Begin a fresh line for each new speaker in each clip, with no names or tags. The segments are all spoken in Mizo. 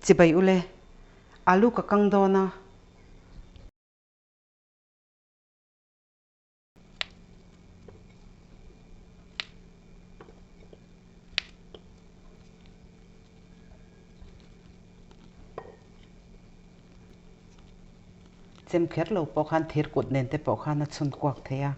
Chibai ule, alu ka kang dawn a. Chem kher lo pawh khan thir kut nen te pawh khan a chhun kuak thei a.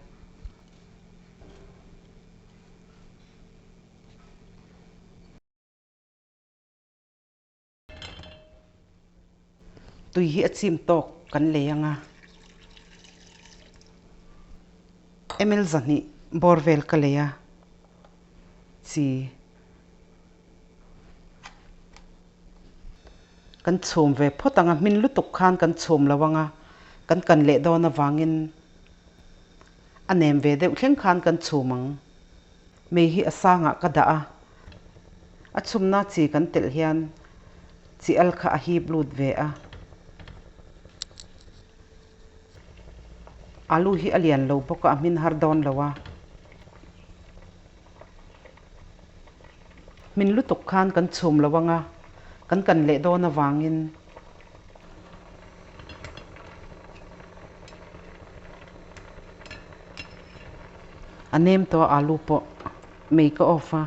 Tui hi a chim tawk kan lei ang a, ml 200 bawr vel ka lei a, chi kan chhum ve phawt ang a, hmin lutuk khan kan chhum lo ang a, kan kan leh dawn avangin a nem ve deuh thleng khan kan chhum ang. Mei hi a sangah ka dah a, a chhumna chi kan telh hian chi al kha a hip lut ve a. Alu hi a lian lo bawk a, a hmin har dawn lo a. Hmin lutuk khan kan chhum lo ang a, kan kan leh dawn avangin. A nem tawh a alu pawh mei ka off a.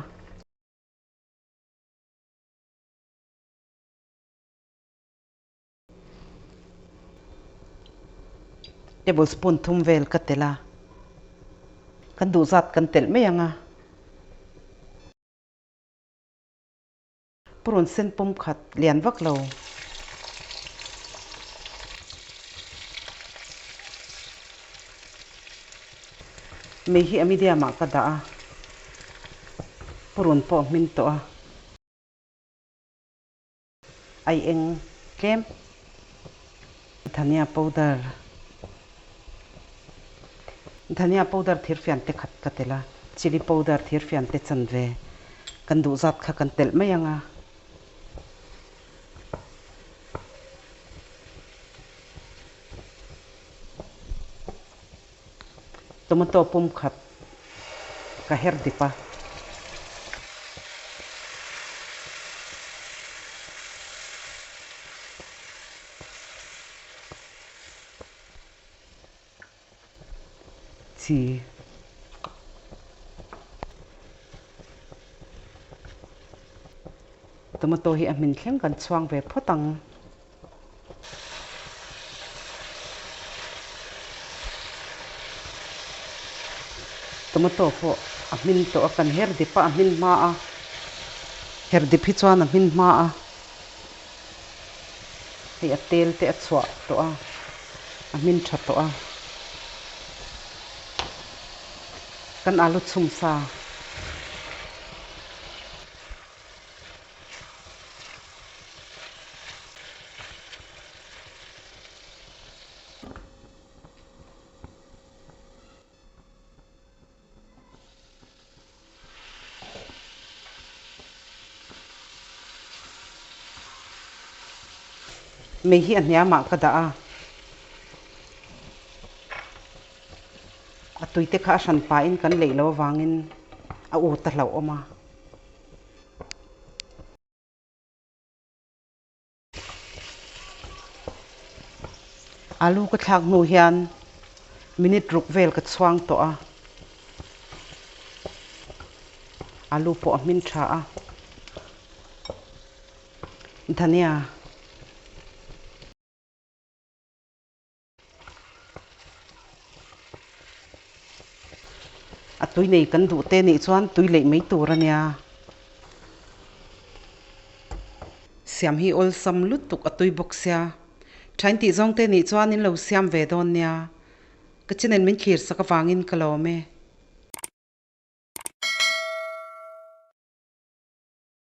Table spoon thum vel ka telh a, kan duh zat kan telh mai ang a. Purun sen pum khat lian vak lo. Mei hi a medium ah ka dah a, purun pawh a hmin tawh a. Ai eng tlem. Dhania powder Dhania powder thirfian te khat ka telh a, chilli powder thirfian te chanve kan duh zat kha kan telh mai ang a. Tomato pum khat ka her dip a. Chi. Tomato hi a hmin thleng kan chhuang ve phawt ang. Tomato pawh a hmin tawh a, kan her dip a, a hmin hma a, her dip hi chuan a hmin hma a, hei a tel te a chhuah tawh a, a hmin tha tawh a, kan alu chhum sa. Mei hi a hniamah ka dah a, a tuite kha a hran pahin kan leih lo avangin a ut a hlauhawm a. Alu ka thlak hnu hian minute ruk vel ka chhuang tawh a, alu pawh a hmin tha a, dhania. A tui nei kan duh te nih chuan tui leih mai tur a nia. Siam hi awlsam lutuk a tui bawk sia. Thain tih zawng te nih chuan in lo siam ve dawn nia. Ka channel min thlir sak avangin ka lawm e.